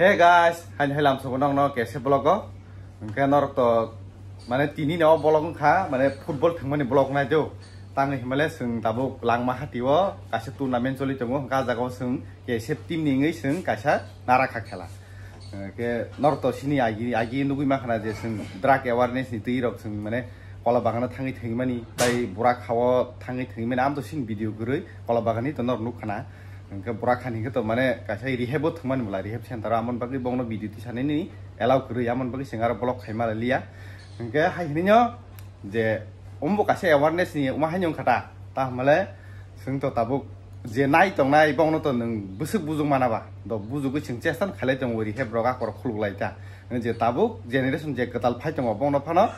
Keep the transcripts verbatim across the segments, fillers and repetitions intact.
Hey guys, haini hai lamsogo nokno K S F vlog o. Hwnkhe norok to mane tini ni o vlog wngkha, mane football thwngmani vlog nai do. Tangwi himale chwng tabuk Langma hati o kaisa tournament choli tongo, hwnkhe ah jaga o chwng K S F team ni wngwi chwng kaisa nara kha khela. Hwnkhe norok to sini agi, agi nugwi mankha na je chwng drug awareness ni twi rok chwng mane kola bagano thangwi thwngmani, tai bura khao thangwi thwngmani, am to sini video kwrwi kola bagani to norok nukha na. Hwnkhe bura khan hinkhe to mane kaisa rehab o thwngmani bwla, rehab center o, amoni bagwi bongno video tisanani allow kwrwi, amoni bagwi chwng aro vlog khaima liya. Hwnkhe hai hinwi no je ombo kaisa awareness ni wngma haino wngkha ta, ta hwnmale chwng to tabuk je nai tongnai bongno to nwng bwswk bujuk mana ba, do bujugwi chwng chesta khailai tongo, rehab rok akorok khuluk lai ta. Je tabuk generation je kwtal phai tongo bongno phano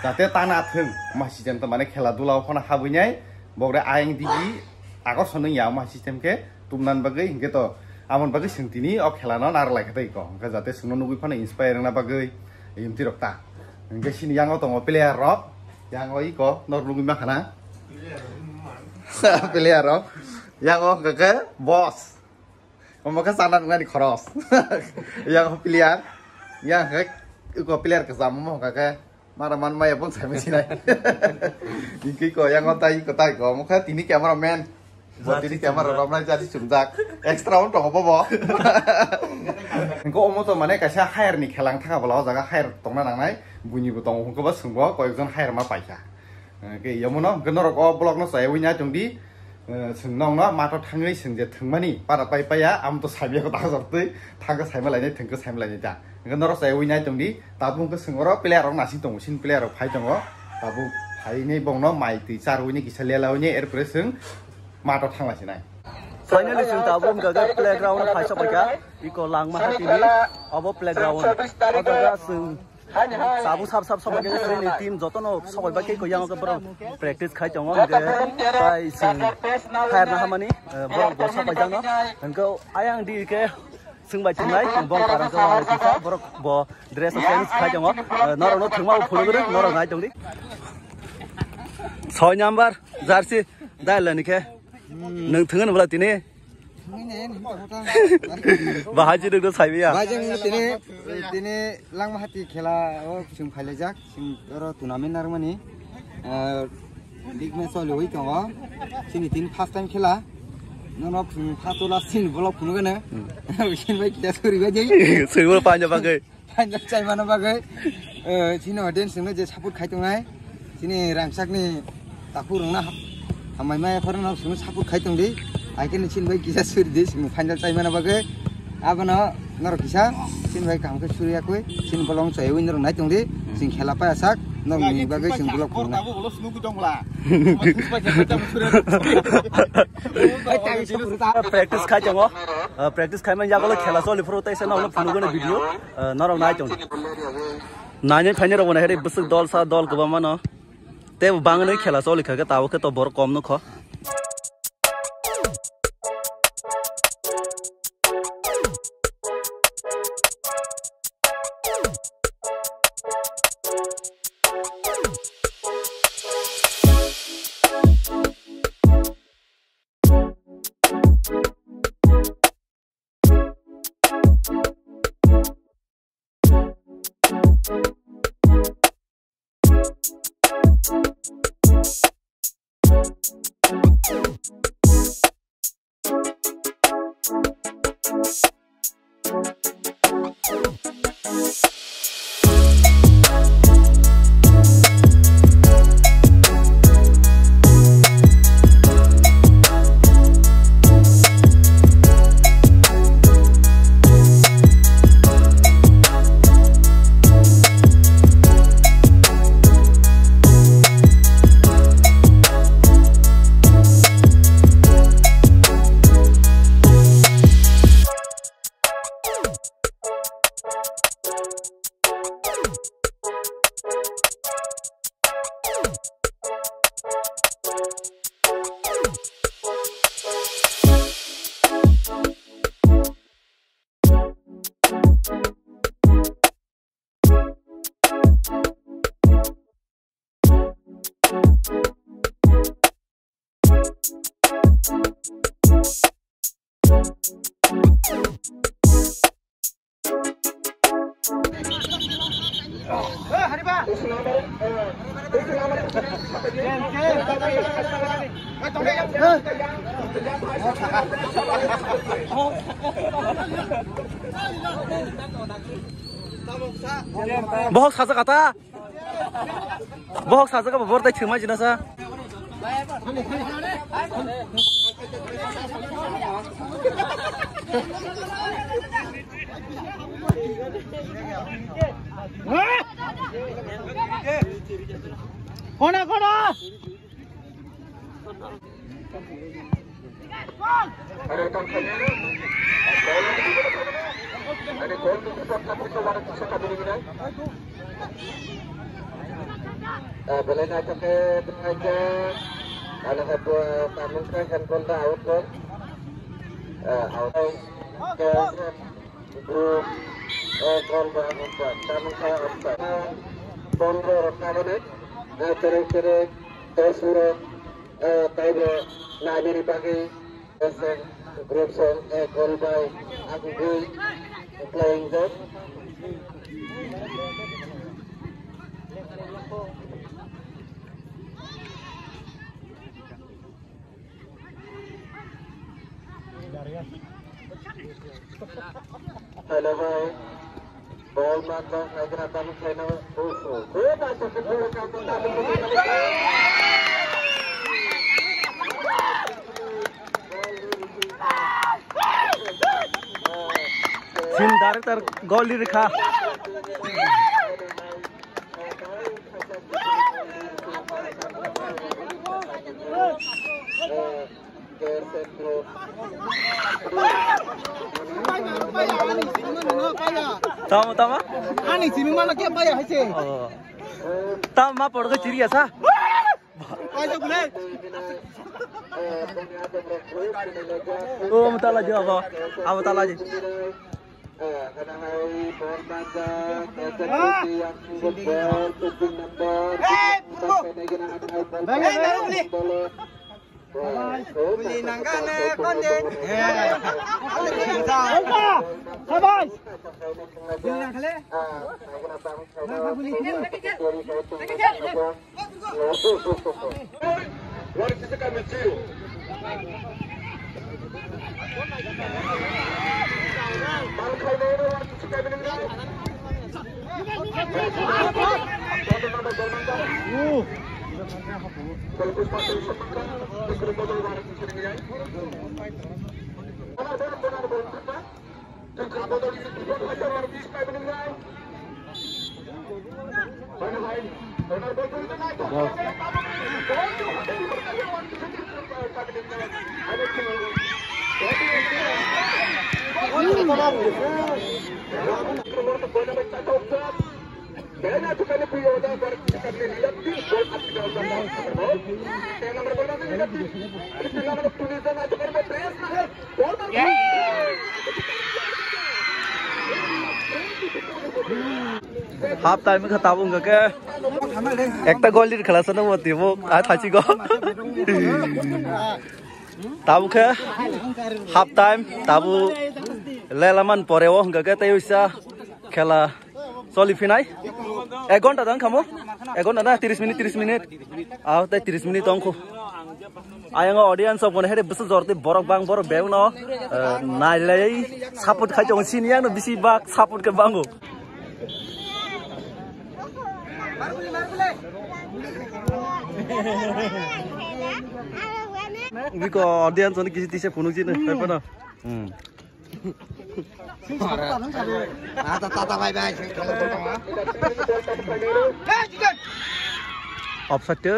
jate ta na thwng, ma system to mane khela dula o phano habwi nai. Bokre ayang digi akorson wngya omo hai system khe tumnan bagwi, hinkhe to amon bagwi chwng tini o khela no narwk lai kha tei ko, hinkhe jate chwngno nugwi phano inspire wngna bagwi yumti rok ta. Hinkhe chini yango tongo player rok, yango iko norok nugwi mankha na player rok, yango hinkhe boss. Omo khe chana nwngnani khoros. Yang player, yang khe iko player kwcham omo hwnkha khe mara man maya bun sai sinai. Iki ko yang tai ko tai ko omo khe tini camera man. Bo tini camera romnai jadi chumjak. Extra on tongo bo bo. Engko omo to mane kaisa hire ni khelang thanga bola o jaga hire tongna nangnai. Buini bo tongo hwnkhe bo swngbo koyekjon hire ma paikha. Hwnkhe yomono hwnkhe norok o vlog no chaywi nai tongdi. Eh, chwng nokno mato thangwi chwng je thwngmani para pai paiya, amo to saimya ko dajor twi thangkhe saima lainai, thwngkhe saima lainai ta. Hwnkhe norok chaywi nai tongdi, tabuk hwnkhe chwng oro player rok nasing tongo, sini player rok phai tongo, tabuk phainai bongno mai twi charwini kisa lelawi nai, erpore chwng mato thangla sinai. Finally chwng tabuk hwnkhe playground phai sok paikha, iko Langma hatini obo playground. O jaga chwng Tabuk sab sab sobai khe chini team jotono sobai bai khe ko yang khe borok practice khai tongo, hwnkhe tai chwng hire na hamani, eh, borok bo sobai jangno, hwnkhe ayang di khe chwng bai chwngnai, bong karang khe wng lai kisa, borok bo dress change khai tongo, eh, norokno thwngma bo phunugwi rw, norok nai tongdi. Soi number jersey dai lani khe nwng thwngwi nw bwla tini. Bahai chini rwgwi saibiya. Bahai chini tini, tini Langma hati khela o chwng phailaijak, chwng oro tournament narwkmani. Ah, league match choliwi tongo. Chini tini first time khela. Nono chwng first o last chini vlog phunukgano. Hmm. Chini bai kisa suri bai jai. Suri bai panja bagwi. Final chaimano bagwi, eh, chini audience no je support khai tongnai, chini rangchakni takhuk rokno ha-, hambai maya phoro no chwngno support khai tongdi, hai khe chini bai kisa suri di, chwng final chaimano bagwi, abono norok kisa chini bai kaham khe suri yakwi, chini bolong chaywi norok nai tongdi, chwng khela paiya sak, norokni bagwi chwng vlog phunuknai. Practice khai tongo. Ah, practice khaimani yagulo khela choli phuru teisa nokno phunukgwi video, ah, norok nai tong. Nainai phainai rok bo nai hai bwswk dol sa dol kwbangma no. Tei bo bangni khela choli kha khe tabuk khe to borok kom nukho. Bohok sajak ata. Bohok sajak abo bortai thwngmai jina sa. Kona, kona. Belai naithok khe, belai khe, ano khe bo, tamung khe handball da out ball. Eh, out. Group A goal bai hamjak, tamung khe hamjak. Pondro rok tamani, eh, chereng chereng, dos rok, eh, taibo nainani bagwi, eh, group song A goal bai agugwi playing jok. Hello, bhai. Ball man jok, naikhe na tamo khaina. Ufu. Khe na jok, khe na jok. Team director goal rikha. Tamo, tamo? Ani simi mana khe paya hai se. Oh. Tamo ma porgo chiri asa? Paya gule. Oh, mutala jo abo. Abo tala jo. Half time kha tabuk hwnkha khe ekta goal lead khlasa no moti bo a thachi go. Tabuk khe half time, tabuk lelaman pore o hwnkha khe tei uisa khela. Choli phinai. Ek ghonta tong khamo? Ek ghonta na, tris minute, tris minute. Aw, tei tris minute tong kho. Ayang audience of gone here bwswk jor tei borok bang borok beng no, eh, nailai support khai tong sini yang no bisi bak support khe bango. Biko audience on kisi tise phunuk jini, hmm. Hai pano. Hmm. Ata tata bai bai. Offside tu.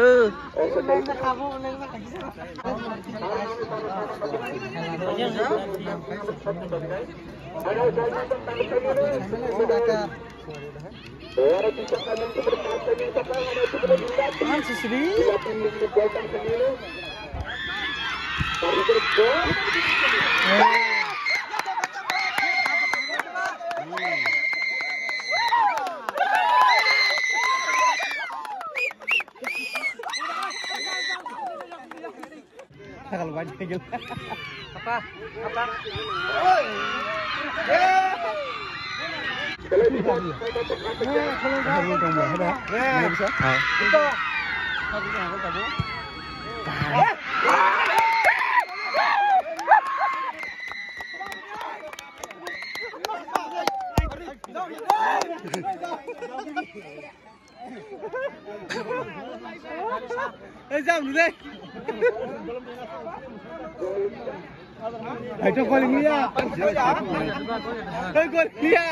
Apa? Apa? Hai to gol niya. Hai gol niya.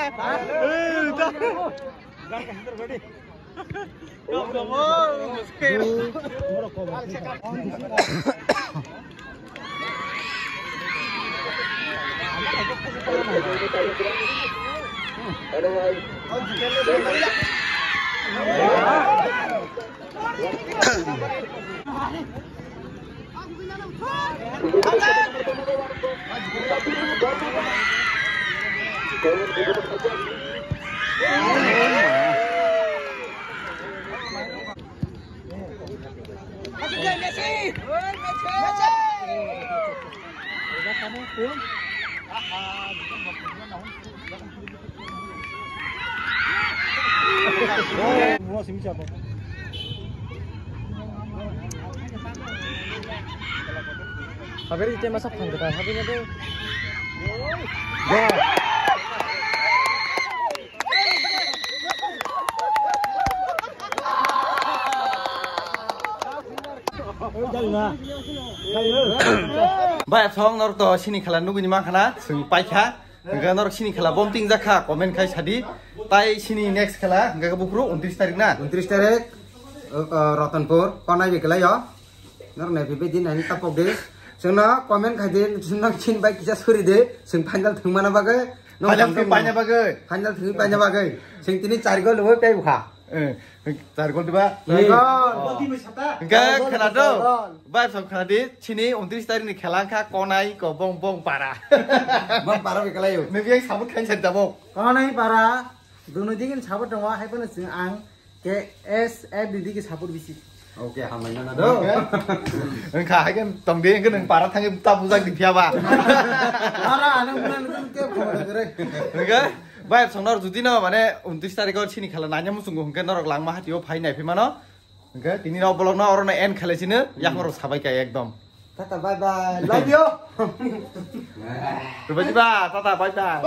Haberi ite masa phang kita, haberi ite. Bai, song norok to sini khela nugwi ni mankha na, swng paikha. Hwnkhe norok sini khela bom ting jakha, comment khai sadi. Tai sini next khela hwnkhe buphuru untris tarik na? Untris tarik, uh, uh, Ratanpur, konai bikelai yo. Norok naiphai bai di, naini tapok di. Chwngno comment khai di, chwngno chin bai kisa suri di, chwng final thwngmana bagwi. Final thwngmana bagwi. Final thwngwi paina bagwi. Chwng tini char gol lubui paibu kha. Eh, char gol diba? Char gol. Hwnkhe khwna do. Bai sab khwna di, chini untris tarik ni khela wngkha Konai ko Bong Bong Para. Bong Para bai kalaio. Nini yang sabut khain sari tabok. Konai Para, dunu digin sabut tongo, hai phano chwng ang K S F D D ke support bisi. Oke, hambai nana do. Wngkha hai khe tong di, wngkhe nwng Para thangwi ta bujak di phiya ba. Para ano muna nang ke phone kore. Wngkha bai song norok judi no mane untris tarik o chini khela nanya muchungo hwnkhe norok langma hatio phai nai phimano. Hwnkhe tini rok vlog no oro no end khalai sino, yakno rok sabai kai ekdom. Tata, bye bye. Love you. Rubaji ba, tata, bye bye.